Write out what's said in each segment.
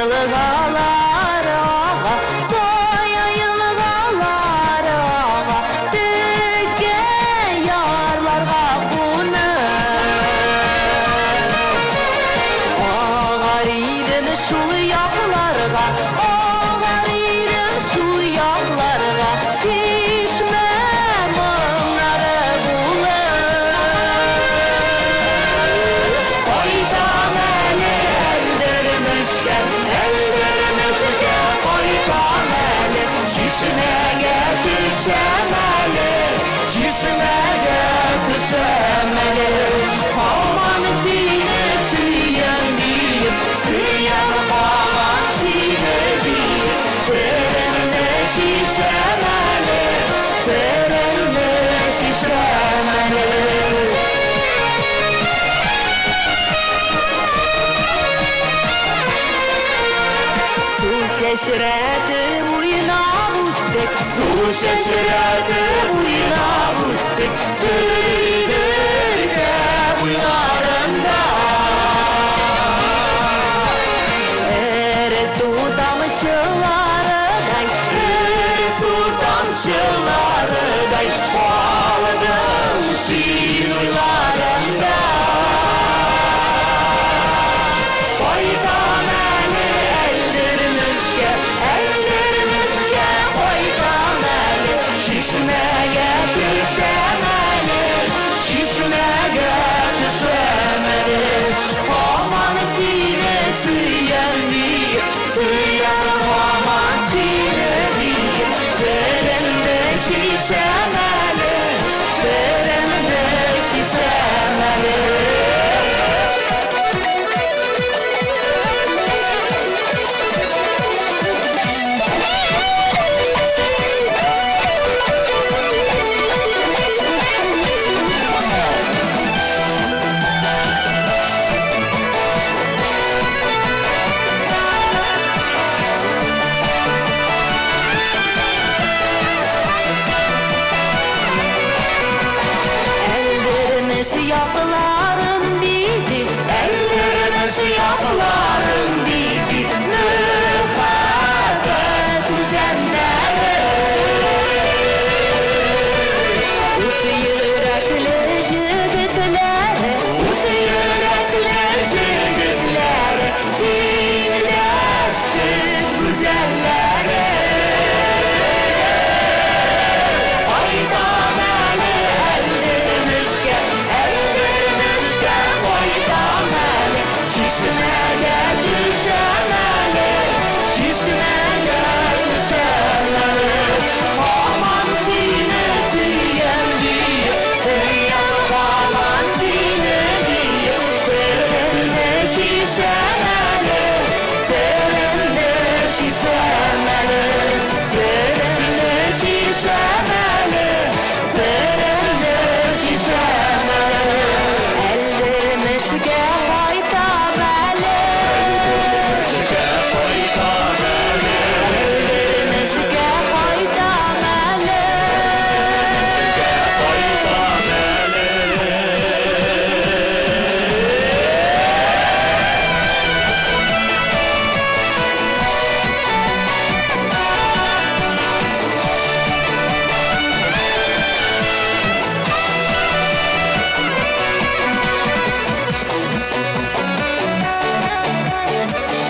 елгалар ага, Зая елгалар ага, Текә ярларга кунып. Агар идем шул якларга, Агар идем шул якларга, Чишмә моңнары булып. Кайтам әле Әлдермешкә, Әлдермешкә кайтам әле, Чишмәгә төшәм әле, Чишмәгә төшәм әле. Һаман сине сөям диеп, Сөям һаман сине диеп, Серемне чишәм әле, Серемне чишәм әле. Су чәчрәтеп уйнап үстек, Су чәчрәтеп уйнап үстек, Сөйдергә буйларында. Эре су тамчыларыдай, Эре су тамчыларыдай, Калдың син уйларымда. Кайтам әле Әлдермешкә, Әлдермешкә кайтам әле, Чишмәгә төшәм әле, Чишмәгә төшәм әле. Һаман сине сөям диеп, Сөям һаман сине диеп, Серемне чишәм әле, Серемне чишәм әле. Әлдермеш якларын бизи, Әлдермеш якларын бизи, Мәхәббәт үзәннәре. Ут йөрәкле җегетләре, Ут йөрәкле җегетләре, Тиңдәшсез гүзәлләре. Кайтам әле Әлдермешкә, Әлдермешкә кайтам әле, Чишмәгә төшәм әле, Чишмәгә төшәм әле. Һаман сине сөям диеп, Сөям һаман сине диеп, Серемне чишәм әле, Серемне чишәм әле, Серемне чишәм әле, Серемне чишәм әле. Әлдермешкә кайтам әле, Әлдермешкә кайтам әле.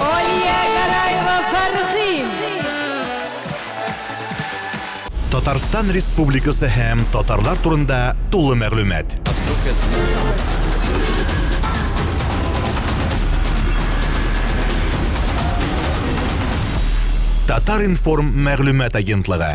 Алия Гараева Фәрхим. Татарстан Республикасы һәм татарлар турында тулы мәгълүмат. Татар-информ мәгълүмат агентлыгы.